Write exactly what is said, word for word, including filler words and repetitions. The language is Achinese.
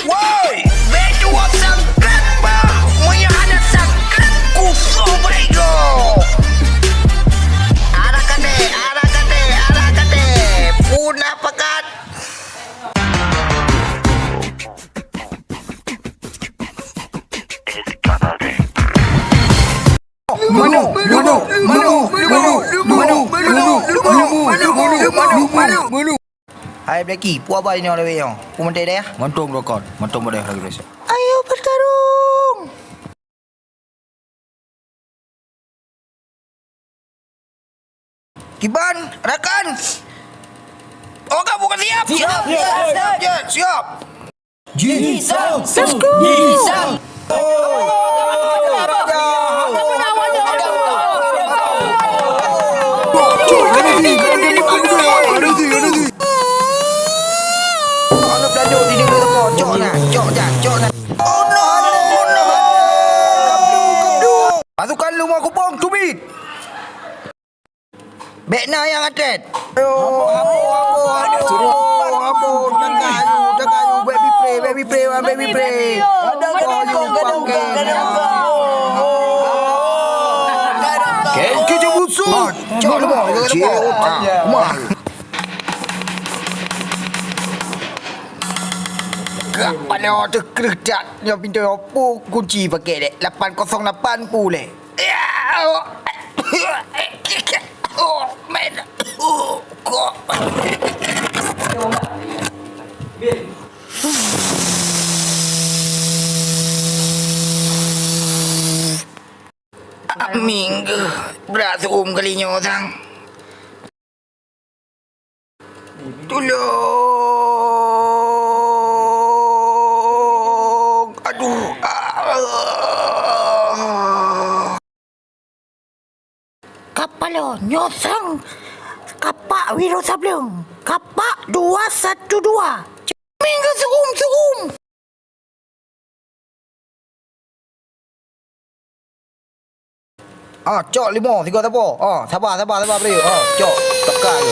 Woi, bèk tuwoe sangkrat bah! Meunyoe hana sangkrat, kusoh baigo! Arah kate, arah kate, arah kate! Puna pakat! Mano, mano, mano, mano, mano, mano. Hai Blacky, peue haba inoe lawét nyoe? Peue mantong dayah? Mantong dayah, mantong dayah lagèe biasa. Ayo bertarung! Kiban, rakan! Oke, buka siap! Siap, siap, siap, siap! Ji, sang, sang, ji, sang. Aneuëk Belanda di negeri Teupok, cok na, cok na, cok na. Oh no, oh no. Pasukan Leumo Kupông, tubit. Bèk na nyang atlet. Aduh, aduh, aduh, aduh, aduh, aduh, aduh, aduh, aduh, bèk bipreh, bèk bipreh, bèk bipreh. Aduh, aduh, aduh, aduh, aduh. Kèe, kèe, cok busuk. Cok, cok, cok. Cok, cok. Wah. Gak pada teukreuh that nyoe pintoe, peue kunci pakai dek? Lapan kosong lapan puleh. Minggu brat su'um kali nyoe sang. Tulông! Aduh! Ah! Kapalo nyosang kapak Wiro Sableng. Kapak dua satu dua. Minggu su'um-su'um. Ah, cok limo, tiga sapo. Ah, sabar, sabar, sabar, beri. Ah, cok. Tekan.